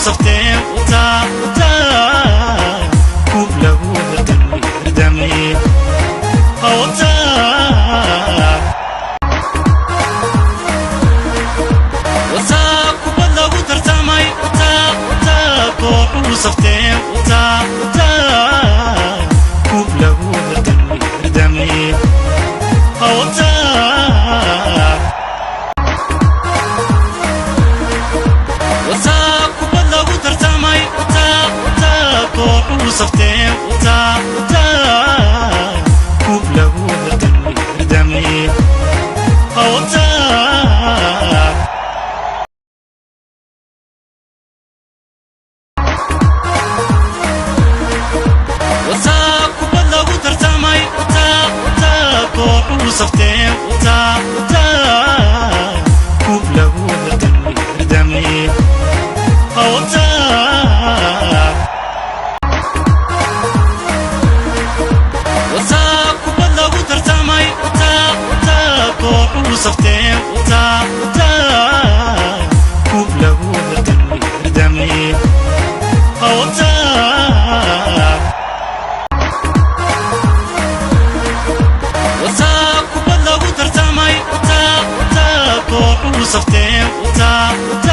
Safteen wataa, wataa kub lagu herdamay, herdamay wataa, wataa kubad lagu tartamay, wataa, wataa kooxuhu safteen, wataa, wataa kub lagu herdamay, herdamay wataa, wataa kubad lagu tartamay, wataa, wataa kooxuhu safteen, wataa, wataa kub lagu herdamay, herdamay wataa, wataa kubad lagu tartamay, wataa, wataa kooxuhu safteen, wataa, wataa kub lagu herdamay, herdamay wataa, wataa kubad lagu tartamay, wataa, wataa kooxuhu safteen, wataa, wataa kub lagu herdamay, herdamay wataa, wataa kubad lagu tartamay, wataa, wataa kooxuhu safteen, wataa, wataa.